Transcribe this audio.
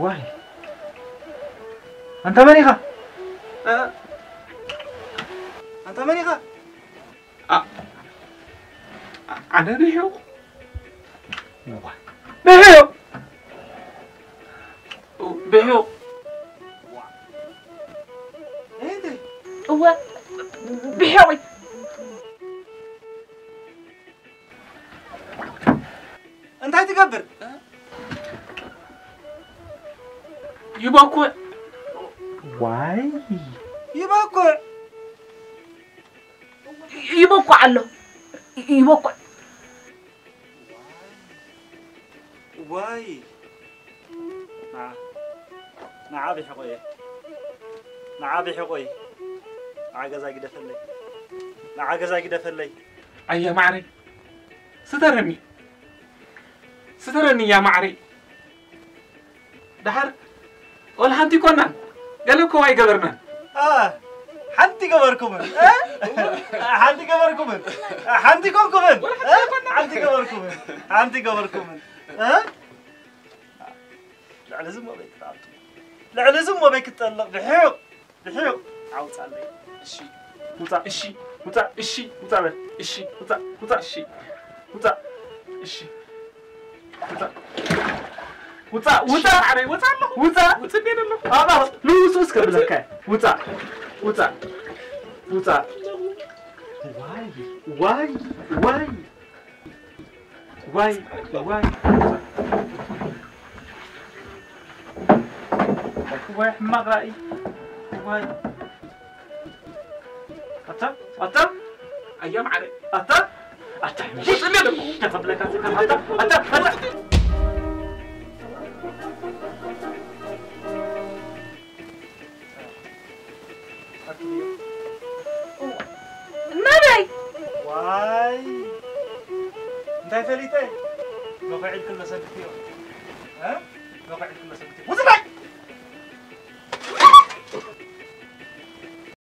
ዋይ፣ ኣንታ መን ኢኻ? እ? ኣንታ መን ኢኻ? ኣ-፣ ኣ-፣ ኣነ ብሒቑ። ዋ፣ ብሒቑ። ብሒቑ። እወ፣ ብሒቑ። እንታይ ትገብር? ይበኩዕ። ዋይ። ይበኩዕ። ይበኩዕ ኣሎ። ይበኩዕ። ዋይ። ንዓ፣ ንዓ ብሒቑ እየ። ንዓ ብሒቑ እየ። ንዓ ገዛ ግደፈለይ። ንዓ ገዛ ግደፈለይ። ኣያ ማዕረይ፣ ስተረኒ። ስተረኒ እያ ማዕረይ። ደሓር ወላ ሓንቲ ኮናን ገለ እኮ ኣይገበርናን። አ፣ ሓንቲ ገበርኩምን? እ? ሓንቲ ገበርኩምን? ሓንቲ ኮንኩምን? እ? ሓንቲ ገበርኩምን? ሓንቲ ገበርኩምን? እ? ልዕሊ እዚ እሞ በይ ክትኣቱ። ልዕሊ እዚ እሞ በይ ክትጠልቕ። ብሕቕ፣ ብሕቕ። ዓውጻለይ። እሺ። ውጻእ። እሺ። ውጻእ። እሺ። ውጻእ በል። እሺ። ውጻእ። ውጻእ። እሺ። ውጻእ። እሺ። ውጻእ። ውጻእ። ውጻእ። ማዕረይ፣ ወጻእ ኣለኹ። ውጻእ። ውጽእ እንዴ ዘለኹ? ኣባ፣ ልውስውስ ከብለካ። ውጻእ። ውጻእ። ውጻእ። ዋይ፣ ዋይ፣ ዋይ። ዋይ፣ ዋይ። ዋይ፣ ሕማቕ ራእይ። ዋይ። ኣታ፣ ኣታ። ኣያ ማዕረ። ኣታ፣ ኣታ። ውጽእ ኣለኹ። ተቐብለካ፣ ኣታ፣ ኣታ፣ ኣታ። መበይ? ዋይ! እንታይ ፈሊጠ? መኹዕ ኢልክን መሰንክትዮ። እ? መኹዕ ኢልክን መሰንክትዮ። ውጽና!